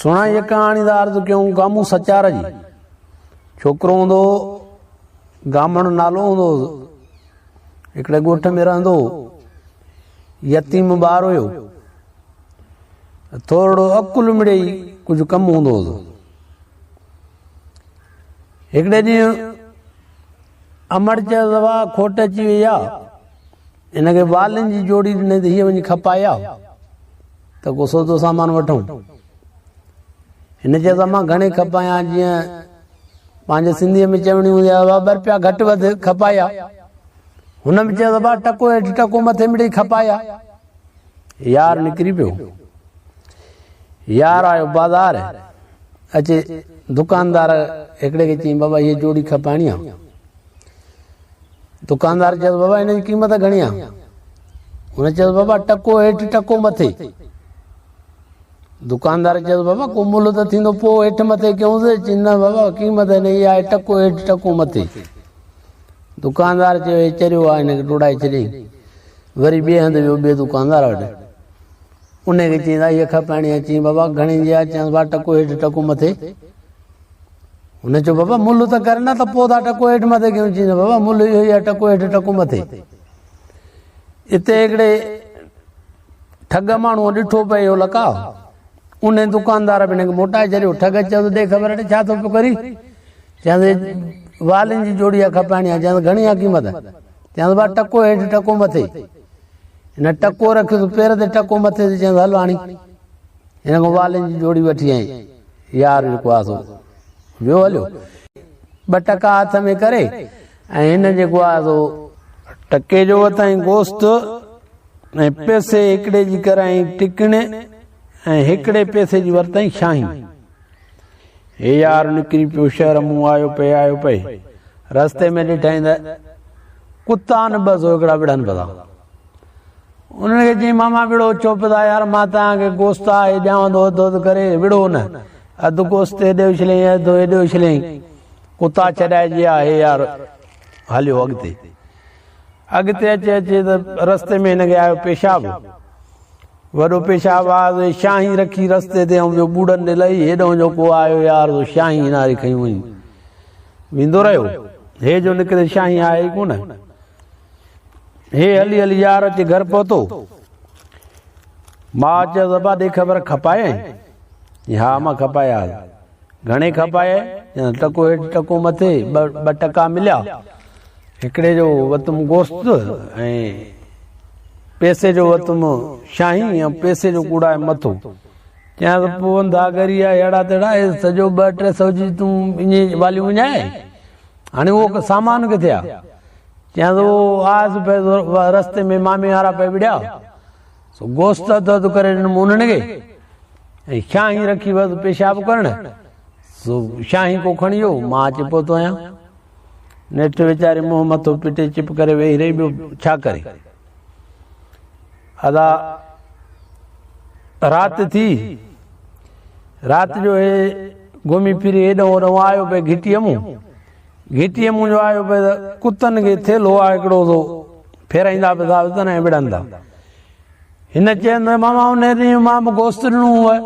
سڻائي هڪ ڪهاڻي ٿا عرض ڪيون گامون سچار جي. ڇوڪرو هوندو هو، گامڻ نالو هوندو هوس. هڪڙي ڳوٺ ۾ رهندو هو. يتيم ٻار هيو. ٿورڙو عقل مڙئي ڪجهه ڪم هوندو هوس. هڪڙي ڏينهن امڙ چيس بابا کوٽ اچي وئي آ. هن کي والين جي جوڙي ڏني ته هيء وڃي کپائي آ ته ڪو سودو سامان وٺون. هن چيس امان گهڻي کپايان جيئن پنهنجي سنڌيء ۾ چوڻي هوندي آهي بابا ٻه رپيا گهٽ وڌ کپائي آ. هن به چيس بابا ٽڪو هيٺ ٽڪو مٿي مڙئي کپائي آ. يار نڪري پيو. يار آيو بازار اچي دڪاندار هڪڙي کي چيائين بابا هيء جوڙي کپائڻي آ. دڪاندار چيس بابا هن جي قيمت گهڻي آ؟ هن چيس بابا ٽڪو هيٺ ٽڪو مٿي. دڪاندار چيس بابا ڪو ملهه ته ٿيندو پوء هيٺ مٿي ڪيونس. چي نه بابا قيمت هن جي آهي ٽڪو هيٺ ٽڪو مٿي. دڪاندار چيو هي چريو آ هن کي ٽوڙائي ڇڏيائين. وري ٻئي هنڌ ويو ٻئي دڪاندار وٽ. ان کي چيائين ته هيء کپائڻي آ. چيائين بابا گهڻي جي آ؟ چيائينس بابا ٽڪو هيٺ ٽڪو مٿي. هن چيو بابا ملهه ته ڪر نه ته پوء ٿا ٽڪو هيٺ مٿي ڪيون. چيائين بابا ملهه اهو ئي آهي ٽڪو هيٺ ٽڪو مٿي. اتي هڪڙي ٺڳ ماڻهوء ڏٺو پئي اهو لقاء. ان دڪاندار به هن کي موٽائي ڇڏيو. ٺڳ چيو ته ڏي خبر ڏي ڇا ٿو پيو ڪرين؟ چيائين والين جي جوڙي آ کپائڻي آ. چيائين گهڻي آ قيمت؟ چيائين بابا ٽڪو هيٺ ٽڪو مٿي. هن ٽڪو رکيو ته پير تي ٽڪو مٿي تي چيائين هل هاڻي. هن کان والين جي جوڙي وٺي آئين. يار جيڪو آ سو ويو هليو. ٻه ٽڪا هٿ ۾ ڪري ۽ هن جيڪو آ سو ٽڪي جو ورتائين گوشت ۽ پئسي هڪڙي جي ڪرائين ٽڪڻ ۽ هڪڙي پئسي جي ورتائين شاهين. هي يار نڪري پيو شهر مون آيو پئي آيو پئي. رستي ۾ ڏٺائين ته ڪتا نه ٻه سو هڪڙا وڙهن پيا. انهن کي چيائين ماما وڙهو ڇو پيا يار مان توهان کي گوشت آهي ڏيانو ٿو اڌ اڌ ڪري وڙهو نه. اڌ گوشت هيڏي اڇليائين اڌ هيڏي اڇليائين. ڪتا ڇڏائجي ها هي يار هليو اڳتي. اڳتي اچي اچي ته رستي ۾ هن کي آيو پيشاب. وڏو پيشاب آيو شاهين رکي رستي تي ۽ ٻيو ٻوڙن ڏي لهي هيڏانهن جو ڪو آيو يار سو شاهين هناري کنيون وڃي ويندو رهيو. هي جو نڪري شاهين آهي ئي ڪونه. هي هلي هلي يار اچي گهر پهتو. ماء چيس ابا ڏي خبر کپايائين؟ ها امان کپايا. گهڻي کپايائين؟ ٽڪو هيٺ ٽڪو مٿي ٻه ٽڪا مليا. هڪڙي جو وتم گوشت ۽ پئسي جو وتم شاهين ۽ پئسي جو ڪوڙائي مٿو. چيائين ته پوء انڌا ڳري آ اهڙا تهڙا هي سڄو ٻه ٽي سو جي تون ائين واليون وڃائي هاڻي اهو سامان ڪٿي آ؟ چيائين ته اهو آيس پئي رستي ۾ مامي وارا پئي وڙهيا سو گوشت اڌ اڌ ڪري ڏنم انهن کي ۽ شاهين رکي ويس پيشاب ڪرڻ سو شاهين ڪو کڻي ويو مان اچي پهتو آهيان. نيٺ ويچاري منهن مٿو پٽي چپ ڪري ويهي رهي ٻيو ڇا ڪري. ادا رات ٿي رات جو هي گهمي ڦري هيڏانهن هوڏانهن آيو پئي گهٽيء مون گهٽيء مون جو آيو پئي ته ڪتن کي ٿيلهو آ هڪڙو سو ڦيرائيندا پيا ٿا وتن ۽ وڙهن ٿا. هن چين ته ماما ان ڏينهن مان به گوشت ڏنو هو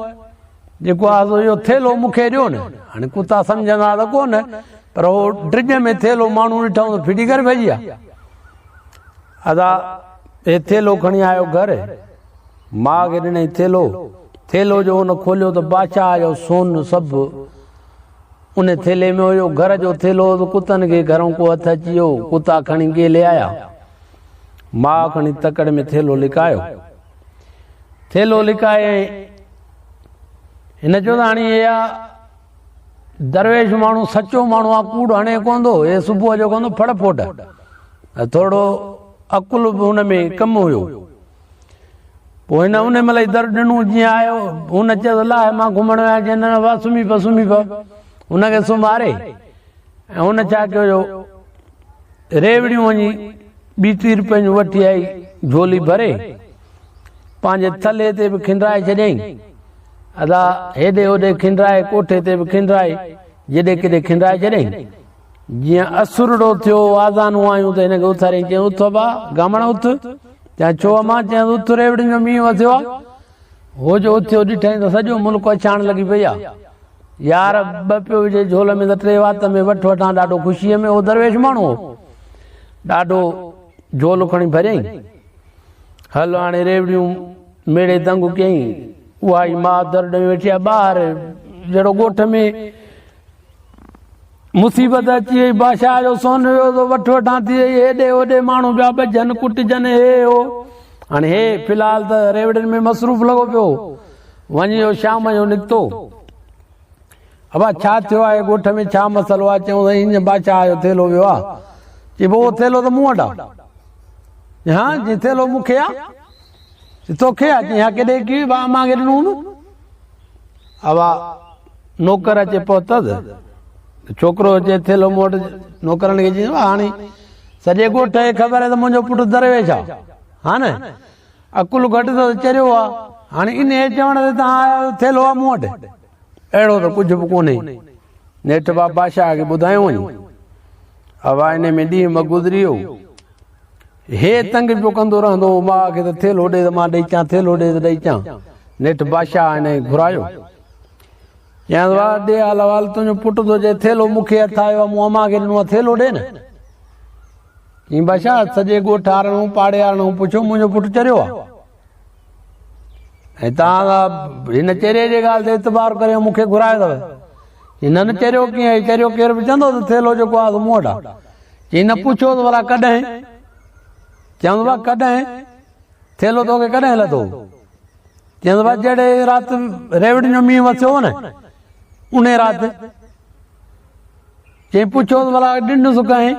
جيڪو آ سو اهو ٿيلهو مون کي ڏيو نه. هاڻي ڪتا سمجهندا ته ڪونه پر هو ڊڄ ۾ ٿيلهو ماڻهو ڏٺائون ته ڦٽي ڪري ڀڄي ويا. ادا هي ٿيلهو کڻي آيو گهر، ماء کي ڏنائين ٿيلهو، ٿيلهو جو هن کوليو ته بادشاهه جو سون سڀ ان ٿيلهي ۾ هيو. گهر جو ٿيلهو هو ته ڪتن کي گهرئون ڪو هٿ اچي ويو، ڪتا کڻي ڳيلي آيا. ماء کڻي تڪڙ ۾ ٿيلهو لڪايو. ٿيلهو لڪائي ۽ هن چيو ته هاڻي اها درويش ماڻهو سچو ماڻهو آ ڪوڙ هڻي ڪونه ٿو هي صبح جو ڪندو ڦڙ ڦوٽ ٿورو عقل به هن ۾ ڪم هيو پوء هن ان مهل ئي در ڏنو جيئن آيو هن چيس لاهه مان گهمڻ ويا چي نه وا سمهي پو سمهي پو هن کي سمهاري ۽ هن ڇا ڪيو جو ريوڙيون وڃي ٻي ٽي روپين جون وٺي آئي جهولي ڀري پنهنجي ٿلهي تي به کنڊرائي ڇڏيائين ادا هيڏي هوڏي کنڊرائي ڪوٺي تي به کنڊرائي جيڏي ڪيڏي کنڊرائي ڇڏيائين جيئن اسرڙو ٿيو آذانون آيون ته هن کي اٿاريائين چيائين اٿ ابا گامڻ اٿ چيائين ڇو امان چيائين اٿ ريوڙين جو مينهن وسيو آ. هو جو اٿيو ڏٺائين ته سڄو ملڪ اڇاڻ لڳي پئي آ. يار ٻه پيو وجهي جهول ۾ ته ٽي وات ۾، وٺ وٺان ڏاڍو خوشيء ۾ هو درويش ماڻهو هو. ڏاڍو جهول کڻي ڀريائين. هل هاڻي ريوڙيون ميڙي دنگ ڪيائين. اها ئي ماء در ڏئي ويٺي آ ٻاهر جهڙو ڳوٺ ۾ مصيبت اچي وئي، بادشاهه جو سون ويو ته وٺ وٺان ٿي وئي، هيڏي هوڏي ماڻهو پيا ٻجهن ڪٽجن هي هو. هاڻي هي في الحال ته ريوڙين ۾ مصروف لڳو پيو هو. وڃي اهو شام جو نڪتو. ابا ڇا ٿيو آهي ڳوٺ ۾ ڇا مسئلو آهي؟ چيائون سائين هيئن بادشاهه جو ٿيلهو ويو آهي. چئبو اهو ٿيلهو ته مون وٽ آهي. ها جي ٿيلهو مون کي آهي. توکي آهي؟ چيائين ها ڪيڏي ڪي با امان کي ڏنو هوندو. ابا نوڪر اچي پهتس. ڇوڪرو اچي ٿيلهو مون وٽ نوڪرن کي چيائين هاڻي سڄي ڳوٺ کي خبر آهي ته منهنجو پٽ درويش آهي. ها نه عقل گهٽ اٿس چريو آ. هاڻي انهيء چوڻ تي توهان آيا آهيو ٿيلهو آ مون وٽ. اهڙو ته ڪجهه به ڪونهي. نيٺ با بادشاهه کي ٻڌايو وڃي. اوا انهي ۾ ڏينهن ٻه گذري ويو. هي تنگ پيو ڪندو رهندو هو ماء کي ته ٿيلهو ڏي ته مان ڏئي چان ٿيلهو ڏي ته ڏئي چان. نيٺ بادشاهه هن کي گهرايو. چيائينس واهه ڏي حال احوال تنهنجو پٽ ٿو چئي ٿيلهو مون کي هٿ آيو آ مون امان کي ڏنو آ ٿيلهو ڏي نه. چيائين بادشاهه سڄي ڳوٺ وارن کان پاڙي وارن کان پڇو منهنجو پٽ چريو آ ۽ توهان هن چريي جي ڳالهه تي اعتبار ڪري مون کي گهرايو اٿو. چيائين نه نه چريو ڪيئن آهي چريو ڪير به چوندو ته ٿيلهو جيڪو آهي سو مون وٽ آ. چيائين نه پڇو ته ڀلا ڪڏهن؟ چيائين ڀلا ڪڏهن ٿيلهو توکي ڪڏهن لڌو؟ چيائين ڀلا جهڙي رات ريوڙين جو مينهن وسيو هو نه ان رات. چيائين پڇيو ته ڀلا ڏنس ڪنهن؟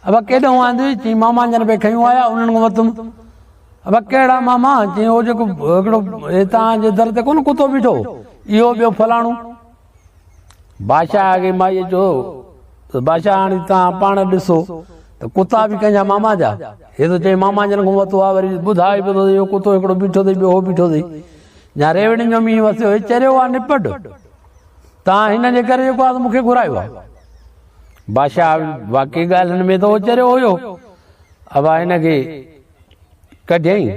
ابا ڪيڏانهن آندي؟ چيائين ماما جن پئي کنيون آيا انهن کان ورتم. ابا ڪهڙا ماما؟ چيائين هو جيڪو هڪڙو هتان جي در تي ڪونه ڪتو بيٺو اهو ٻيو فلاڻو. بادشاهه کي مائيء چيو ته بادشاهه هاڻي توهان پاڻ ڏسو ته ڪتا به ڪنهن جا ماما جا؟ هي ٿو چئي ماما جن کان ورتو آهي وري ٻڌائي پيو ٿو ته اهو ڪتو هڪڙو بيٺو اٿئي ٻيو هو بيٺو اٿئي. جا ريوڙين جو مينهن وسيو هي چريو آهي نپٽ. تان هن جي ڪري جيڪو آهي مون کي گهرايو آهي. بادشاهه واقعي ڳالهين ۾ ته هو چريو هيو. ابا هن کي ڪڍيائين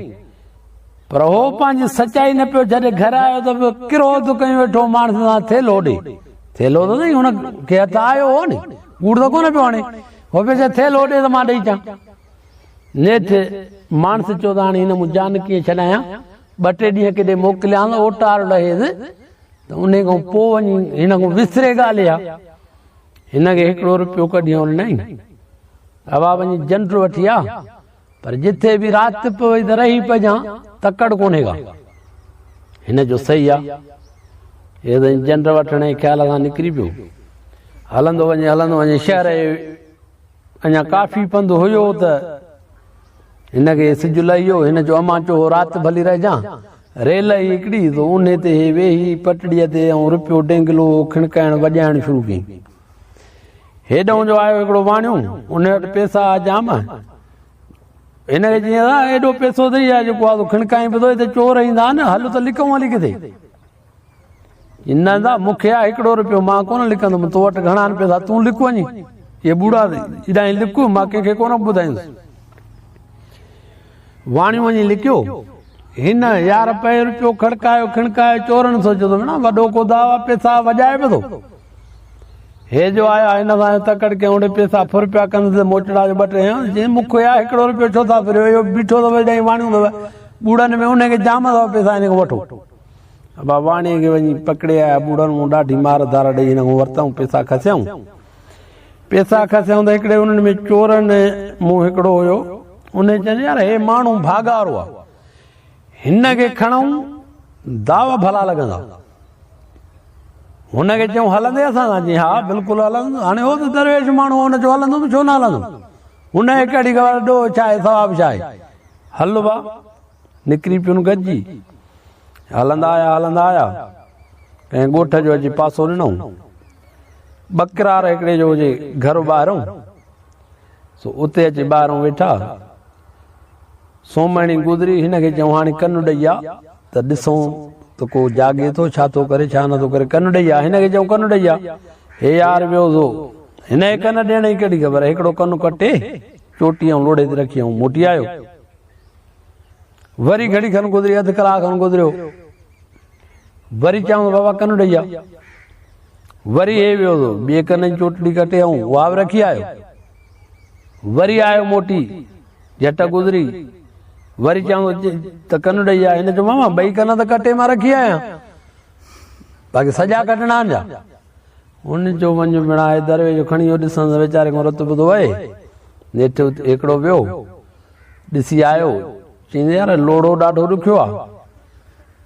پر هو پنهنجي سچائي نه پيو ڇڏي. گهر آيو ته به ڪروڌ ڪيون ويٺو ماڻس سان ٿيلهو ڏي. ٿيلهو ته سائين هن کي هٿ آيو هو ني، ڪوڙ ته ڪونه پيو هڻي. هو پيو چئي ٿيلهو ڏي ته مان ڏئي اچان. نيٺ ماڻس چيو ته هاڻي هن مون جان ڪيئن ڇڏايان، ٻه ٽي ڏينهن ڪيڏي موڪليان اوٽار لهيس ته انهي کان پوء وڃي هن کان وسري ڳالهه اها. هن کي هڪڙو روپيو ڪڍي ڏنائين. ابا وڃي جنڊ وٺي آ، پر جٿي به رات پوي ته رهي پئجان، تڪڙ ڪونهي ڪا. هن جو صحيح آ. هي ته جنڊ وٺڻ جي خيال سان نڪري پيو. هلندو وڃي هلندو وڃي شهر جي اڃا ڪافي پنڌ هيو ته هن کي سج لهي ويو. هن چيو امان چيو هو رات ڀلي رهجان. ريل آئي هڪڙي ته انهي تي هي ويهي پٽڙيء تي ۽ رپيو ڊينگلو کڻڪائڻ وڄائڻ شروع ڪيائين. هيڏانهن جو آيو هڪڙو واڻيو، انهي وٽ پئسا ها جام. هن کي چيائين ته ايڏو پئسو اٿئي يا جيڪو آ سو کڻڪائين پيو ٿو، هتي چور ايندا نه، هل ته لڪون هلي ڪٿي. نه دا مون کي آ هڪڙو رپيو، مان ڪونه لڪندم، تو وٽ گهڻا آهن پئسا، تون لڪ وڃي. اهي ٻوڙا ايڏانهن لڪ، مان ڪنهن کي ڪونه ٻڌائيندس. واڻيو وڃي لڪيو. هن يار پئي رپيو کڙڪايو کڻڪايو، چورن سوچيو ته ڀيڻا وڏو ڪو داء آ، پئسا وڄائي به ٿو. هي جو آيا هن سان تڪڙ ڪيائون، ڙي پئسا ڦر پيا ڪن ته موچڙا جو ٻه ٽي هنيا، چيائين مون کي آ هڪڙو رپيو ڇو ٿا ڦريو، اهو بيٺو اٿو هيڏانهن واڻيو اٿو ٻوڙن ۾ انهي کي جام اٿو پئسا هن کان وٺو. ابا واڻيي کي وڃي پڪڙي آيا ٻوڙن مون ڏاڍي مار ڌار ڏئي هن کان ورتائون پئسا کسيائون. پئسا کسيائون ته هڪڙي انهن ۾ چورن مون هڪڙو هيو انهي چيو يار هي ماڻهو ڀاڳارو آ هن کي کڻون داو ڀلا لڳندا. هن کي چيائون هلندي اسان سان؟ چيائين ها بلڪل هلندس. هاڻي هو ته درويش ماڻهو هو، هن چيو هلندم ڇو نه هلندم. هن کي ڪهڙي خبر ڏوهه ڇا آهي ثواب ڇا آهي. هل با نڪري پين گڏجي. هلندا آيا هلندا آيا ڪنهن ڳوٺ جو اچي پاسو ڏنائون. ٻڪرار هڪڙي جو هجي گهر ٻاهرئون، سو اتي اچي ٻاهرئون ويٺا. سومهڻي گذري، هن کي چيائون هاڻي ڪن ڏئي آ ته ڏسون ته ڪو جاڳي ٿو ڇا ٿو ڪري ڇا نٿو ڪري. ڪن ڏئي آ، هن کي چيائون ڪن ڏئي آ. هي يار ويو سو هن کي ڪن ڏيڻ جي ڪهڙي خبر، هڪڙو ڪن ڪٽي چوٽي ۽ لوڙهي تي رکي ۽ موٽي آيو. وري گهڙي کن گذري، اڌ ڪلاڪ کن گذريو. وري چيائون ته بابا ڪن ڏئي آ. وري هي ويو ته ٻئي ڪن جي چوٽڙي ڪٽي ۽ اها به رکي آيو. وري آيو موٽي، جهٽ گذري، وري چيائون ته ڪن ڏئي آ. هن چيو ماما ٻئي ڪن ته ڪٽي مان رکي آيا، باقي سڄا ڪٽڻا آهن ڇا؟ هن چيو وڃ ڀيڻا هي درويش کڻي ويو ڏسان ته ويچاري کان رت به ٿو وهي. نيٺ هڪڙو ويو ڏسي آيو، چيائين يار لوڙهو ڏاڍو ڏکيو آ.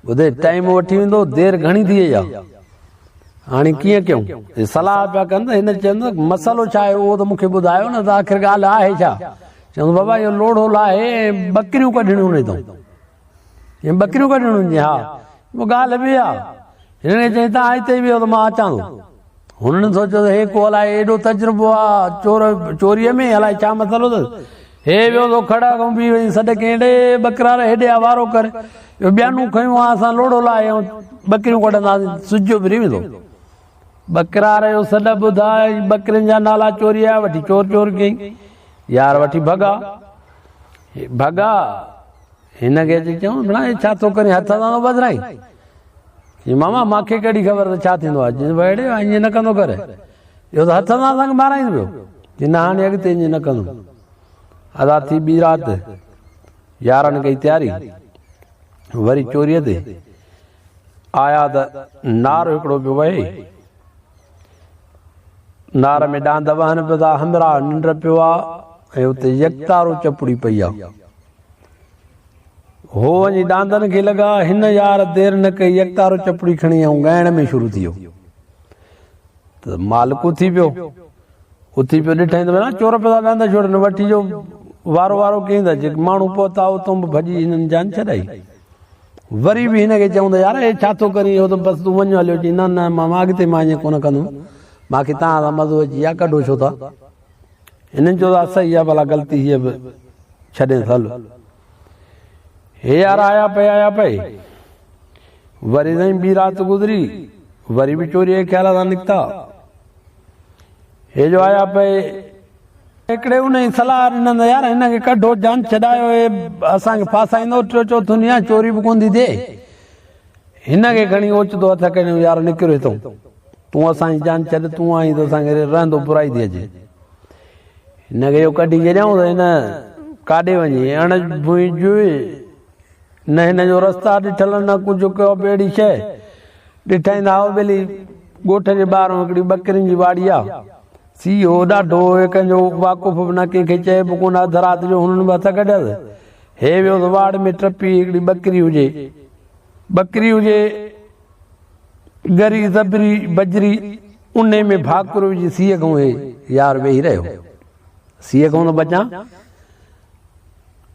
ٻڌي ٽائيم وٺي ويندو دير گهڻي ٿي وئي آ هاڻي ڪيئن ڪيون هي صلاح پيا ڪن ته هن چيو مسئلو ڇا آهي اهو ته مونکي ٻڌايو نه ته آخر ڳالهه آهي ڇا چيو بابا اهو لوڙهو لاهي ۽ ٻڪريون ڪڍڻيون نه اٿئون ۽ ٻڪريون ڪڍڻيون جي ها پوء ڳالهه به آ هن کي چيائين تان هتي ئي ويهو ته مان اچان ٿو هنن سوچيو ته هي ڪو الائي ايڏو تجربو آ چور چوريء ۾ الائي ڇا مسئلو اٿس هي ويو ٿو کڙا کان بيهي وڃي سڏ ڪيائين ڏي ٻڪرار هيڏي آ وارو ڪر اهو ٻيانون کنيون آ اسان لوڙهو لاهي ۽ ٻڪريون ڪڍنداسين سج اڀري ويندو ٻڪرار جو سڏ ٻڌا ٻڪرين جا نالا چوري آيا وٺي چور چور ڪيائين يار وٺي ڀڳا ڀڳا هن کي اچي چيائون ڀلا هي ڇا ٿو ڪرين هٿ سان ٿو ٻڌرائين چي ماما مان کي ڪهڙي خبر ته ڇا ٿيندو آهي چي اڙي ائين نه ڪندو ڪر اهو ته هٿ سان اسان کي مارائين پيو چي نه هاڻي اڳتي ائين نه ڪندم ادا ٿي ٻي رات يارن ڪئي تياري وري چوريء تي آيا ته نار هڪڙو پيو وهي نار ۾ ڏاند وهن پيو ٿا همراهه ننڊ پيو آ ۽ اتي يڪتارو چپڙي پئي آ هو وڃي ڏاندن کي لڳا. هن يار دير نه ڪئي، يڪتارو چپڙي کڻي ۽ ڳائڻ ۾ شروع ٿي ويو ته مالڪ اٿي پيو. اٿي پيو ڏٺائين ته ڀلا چور پيا ٿا ڏاند ڇوڙن، وٺي جو وارو وارو ڪيائين ته جيڪي ماڻهو پهتا اتان به ڀڄي هنن جان ڇڏائي. وري به هن کي چيائون ته يار هي ڇا ٿو ڪرين، اهو ته بس تون وڃ هليو. چيائين نه نه ماما اڳتي مان ائين ڪونه ڪندم، مان کي توهان سان مزو اچي ويو آهي، ڪڍو ڇو ٿا. هنن چيو ته صحيح آهي ڀلا غلطي هيء به ڇڏينس هل. هي يار آيا پئي آيا پئي. وري سائين ٻي رات گذري وري به چوريء جي خيال سان نڪتا. هي جو آيا پئي. هڪڙي انهي صلاح ڏنس ته يار هن کي ڪڍو جان ڇڏايو هي اسان کي ڦاسائيندو ٽيون چوٿون ڏينهن آهي چوري به ڪونه ٿي ٿئي. هن کي کڻي اوچتو هٿ ڪڍيائون يار نڪر هتئون. تون اسان جي جان ڇڏ، تون آهين ته اسان کي رهندو برائي ٿي اچي. هن کي اهو ڪڍي ڇڏيائون ته هن ڪاڏي وڃي، اڻ ڀوئي جوئي، نه هن جو رستا ڏٺل نه ڪجهه ڪو به اهڙي شيء ڏٺائين ته هائو ٻيلي ڳوٺ جي ٻاهرون هڪڙي ٻڪرين جي واڙي آ. سي هو ڏاڍو هو، ڪنهن جو واقف به نه، ڪنهن کي چئي به ڪونه، اڌ رات جو هنن به هٿ ڪڍيس. هي ويو ته واڙ ۾ ٽپي هڪڙي ٻڪري هجي، ٻڪري هجي. ڳري زبري بجري انهي ۾ ڀاڪر وجهي سيء کان هي يار ويهي رهيو. سيء کان ته بچان.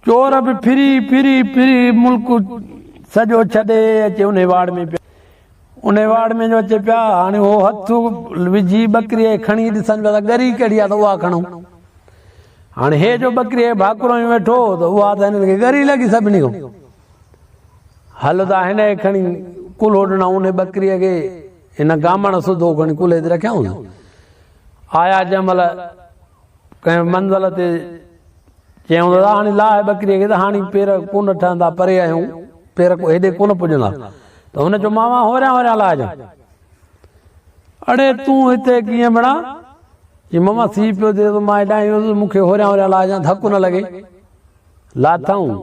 چور به ڦري ڦري ڦري ملڪ سڄو ڇڏي اچي انهي واڙ ۾ پيا. انهي واڙ ۾ جو اچي پيا هاڻي هو هٿ وجهي ٻڪري کي کڻي ڏسن پيا ته ڳري ڪهڙي آ ته اها کڻون. هاڻي هي جو ٻڪري کي ڀاڪر هنيو ويٺو هو ته اها ته هنن کي ڳري لڳي سڀني کان. هل ته هن کي کڻي ڪلهو ڏنائون انهي ٻڪريء کي هن گامڻ سڌو کڻي ڪلهي تي رکيائونس. آيا جنهن مهل ڪنهن منزل تي چيائون ته هاڻي لاهه ٻڪريء کي ته هاڻي پير ڪونه ٺهندا پري آهيون پير هيڏي ڪونه پڄندا ته هن چيو ماما هوريان هوريان لاهجان. اڙي تون هتي ڪيئن بڻا؟ چي ماما سيء پيو ٿئي ته مان هيڏانهن ويس مون کي هوريان هوريان لاهجان ڌڪ نه لڳي. لاٿائون.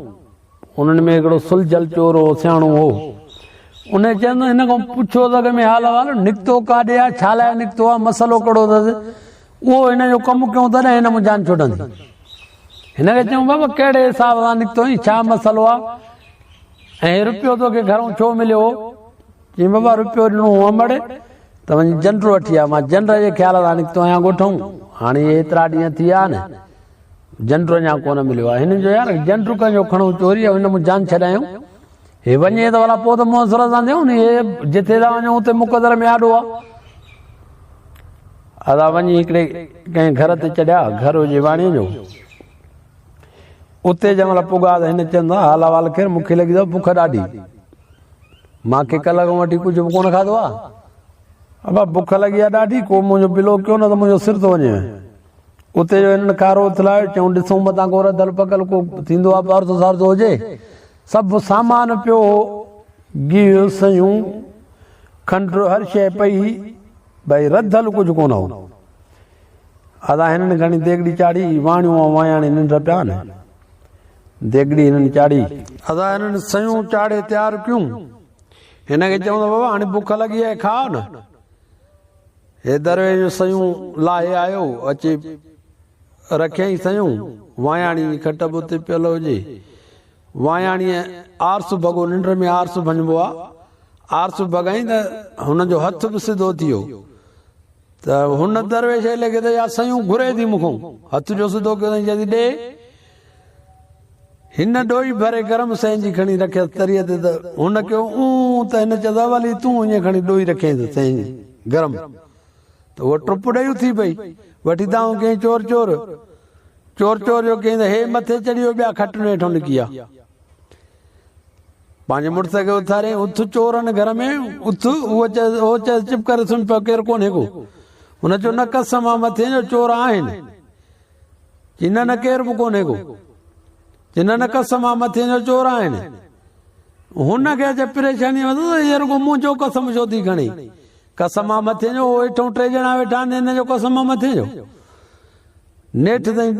انهن ۾ هڪڙو سلجهيل چور هو، سياڻو هو. انهيء چيس ته هن کان پڇو ته اڳ ۾ حال احوال، نڪتو ڪاڏي آ، ڇا لاء نڪتو آ، مسئلو ڪهڙو اٿس؟ اهو هن جو ڪم ڪيون تڏهن هن مان جان ڇٽندي. هن کي چيائون، بابا ڪهڙي حساب سان نڪتو آهين، ڇا مسئلو آ ۽ هي رپيو توکي گهرئون ڇو مليو هو؟ چيائين، بابا رپيو ڏنو هو امڙ ته وڃي جنڊ وٺي آ، مان جنڊ جي خيال سان نڪتو آهيان ڳوٺئون، هاڻي ايترا ڏينهن ٿي ويا آهن. جنڊ اڃا ڪونه مليو آهي. هنن چيو يار جنڊ ڪنهن جو کڻون چوري ۽ هن مون جان ڇڏايون. هي وڃي ته ڀلا پوء ته منهن سر سان ٿيون ني هي جتي ٿا وڃون اتي مقدر ۾ آڏو آ. ادا وڃي هڪڙي ڪنهن گهر تي چڙهيا، گهر هجي واڻيي جو. اتي جنهن مهل پڳا ته هن چين ته حال احوال خير مون کي لڳي اٿو بک ڏاڍي. مان کي ڪلهه کان وٺي ڪجهه به ڪونه کاڌو آ. ابا بک لڳي آ ڏاڍي ڪو منهنجو بلو ڪيو نه ته منهنجو سر ٿو وڃي. اتي جو هنن کارو اٿلايو، چيائون ڏسون متان ڪو رڌل پڪل ڪو ٿيندو آ پارسو سارسو هجي. سڀ سامان پيو هو، گيهه، سيون، کنڊ هر شيء پئي هئي، ڀئي رڌل ڪجهه ڪونه هو. ادا هنن کڻي ديڳڙي چاڙهي، واڻيون ۽ واياڻي ننڊ پيا نه. ديڳڙي هنن چاڙهي. ادا هنن سيون چاڙهي تيار ڪيون. هن کي چيائون ته بابا هاڻي بک لڳي آهي کاء نه. هي درويش سيون لاهي آيو، اچي رکيائين سيون، واياڻي جي کٽ به اتي پيل هجي. واياڻيء آرس ڀڳو، ننڊ ۾ آرس ڀڃبو آ، آرس ڀڳائين ته هن جو هٿ به سڌو ٿي ويو ته هن درويش کي لڳي ته يا سيون گهري ٿي مون کان، هٿ جو سڌو ڪيو اٿائين، چئي ٿي ڏي. هن ڏوئي ڀري گرم سين جي کڻي رکيس تريء تي ته هن ڪيو اون ته هن چيس اولي تون ائين کڻي ڏوئي رکيائين ته سين جي گرم ته هوء ٽپ ڏئي اٿي پئي، وٺي دانهون ڪيائين چور چور. چور چور جو ڪيائين ته هي مٿي چڙهي ويو ٻيا کٽ هيٺون لڪي ويا. پنهنجي مڙس کي اٿاريائين اٿ چورن گهر ۾ اٿ هو چيس هو چيس چپ ڪري سمهي پيو ڪير ڪونهي ڪو. هن چيو نه قسم آ مٿي جو چور آهن. چي نه نه ڪير به ڪونهي ڪو. چي نه نه قسم آ مٿي جو چور آهن. هن کي اچي پريشاني ۾ ته هي رڳو منهنجو قسم ڇو ٿي کڻي. قسم آ مٿي جو هو هيٺون ٽي ڄڻا ويٺا آهن هن جو قسم آ مٿي جو. نيٺ تائين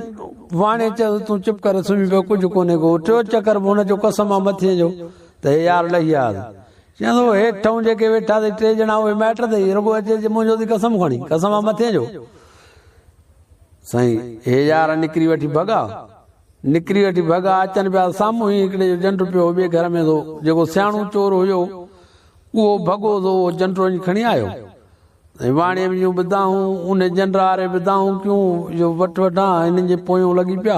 واڻي چيس تون چپ ڪري سمهي پيو ڪجهه ڪونهي ڪو. ٽيو چڪر به هن چيو قسم آ مٿي جو ته هي يار لهي آيس. چيائين ته هيٺئون جيڪي ويٺا اٿئي ٽي ڄڻا اهي مائٽ اٿئي رڳو اچي اچي منهنجو ٿي قسم کڻي قسم آ مٿي جو. سائين هي يار نڪري وٺي ڀڳا. نڪري وٺي ڀڳا اچن پيا سامهون ئي هڪڙي جو جنڊ پيو هو ٻئي گهر ۾ سو جيڪو سياڻو چور هيو اهو ڀڳو سو اهو جنڊ وڃي کڻي آيو. ۽ واڻيء جون به دانهون، انهي جنڊ واري به دانهون ڪيون، جو وٺ وٺان هنن جي پويون لڳي پيا.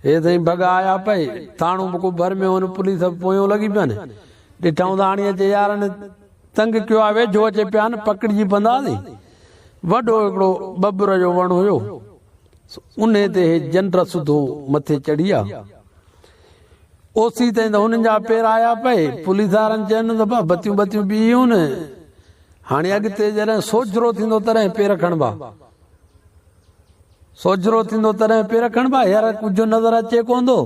هي سائين ڀڳا آيا پئي، ٿاڻو به ڪو ڀر ۾ هون، پوليس به پويون لڳي پين. ڏٺائون ته هاڻي اچي يارن تنگ ڪيو آ، ويجهو اچي پيا آهن، پڪڙجي پونداسين. وڏو هڪڙو ٻٻر جو وڻ هيو، سو انهي تي هي جنڊ سڌو مٿي چڙهي آ. اوسي تائين ته هنن جا پير آيا پئي. پوليس وارن چين ته ڀا بتيون ٻتيون به هيون. هاڻي اڳتي جڏهن سوجهرو ٿيندو تڏهن پير کڻبا. سوجهرو ٿيندو تڏهن پير کڻبا. هينئر ڪجهه نظر اچي ڪونه ٿو.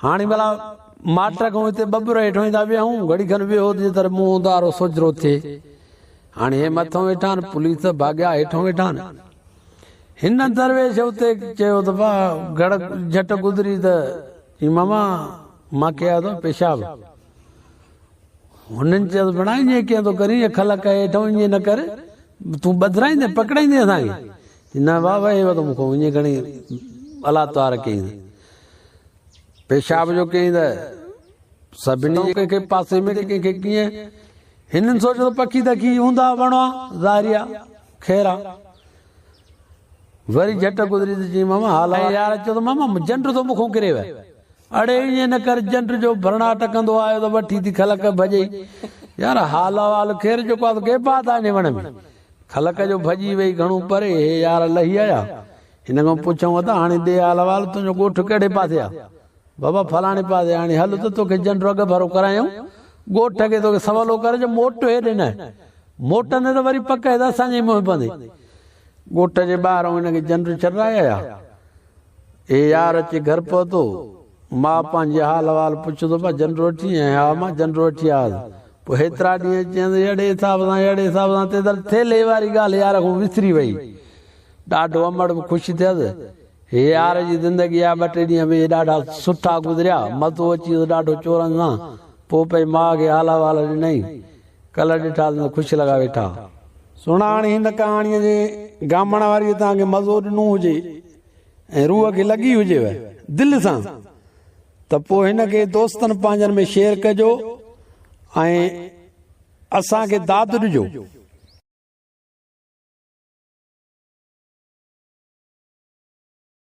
هاڻي ڀلا ماٺ کان هتي ٻٻر هيٺ ايندا ويهون. گهڙي کن ويهو ته جيتر منهن اونڌارو سوجهرو ٿئي. هاڻي هي مٿون ويٺا آهن، پوليس ڀاڳيا هيٺون ويٺا آهن. هن درويش اتي چيو ته واهه گهڙ جهٽ گذري ته چي ماما مان کي آيو اٿم پيشاب. هنن چيس ڀيڻا ائين ڪيئن ٿو ڪرين هي خلق هيٺون ائين نه ڪر تون ٻڌرائيندين پڪڙائيندين اسان کي. چي نه واهه وهي وڌو مون کان ائين کڻي الله توهار ڪيائين پيشاب جو ڪيائين ته سڀني جي ڪنهن کي پاسي ۾ ڪنهن کي ڪيئن هنن سوچيو ته پکي تکي هوندا وڻ آ ظاهري آ خير آ وري جهٽ گذري ته چيائين ماما حال احوال يار چيو ته ماما جنڊ ٿو مون کان ڪري وئي اڙي ائين نه ڪر جنڊ جو ڀرڻاٽ ڪندو آيو ته وٺي ٿي خلق ڀڄي يار حال احوال خير جيڪو آ غيبات آ وڻ ۾ خلق جو ڀڄي وئي گهڻو پري هي يار لهي آيا هن کان پڇيائون ته هاڻي ڏي حال احوال تنهنجو ڳوٺ ڪهڙي پاسي آ بابا فلاڻي پاسي هاڻي هل ته توکي جنڊ اڳ ڀرو ڪرايون ڳوٺ کي توکي سولو ڪري جو موٽ هيڏي نه موٽندي ته وري پڪ هي ته اسان جي منهن پوندي. ڳوٺ جي ٻاهران هن کي جنڊ ڇڏرائي آيا. اي يار اچي گهر پهتو. ماء پنهنجي حال احوال پڇيو ته ابا جنڊ وٺي آئين؟ ها امان جنڊ وٺي آيس. پوء هيترا ڏينهن چيائين ته اهڙي حساب سان اهڙي حساب سان تيدل ٿيلهي واري ڳالهه يار کان وسري وئي. ڏاڍو امڙ به خوش ٿيس. هي يار جي زندگي آ ٻه ٽي ڏينهن به ڏاڍا سٺا گذريا. مزو اچي ويس ڏاڍو چورن سان. پوء پئي ماء کي حال احوال ڏنائين. ڪلهه ڏٺاسين ته خوش لڳا ويٺا. سهڻا هاڻي هن ڪهاڻيء جي گامڻ واريء توهان کي مزو ڏنو هجي ۽ روح کي لڳي هجيو دل سان ته پوء هن کي دوستن پنهنجن ۾ شيئر ڪجو ۽ اسان کي داد ڏجو.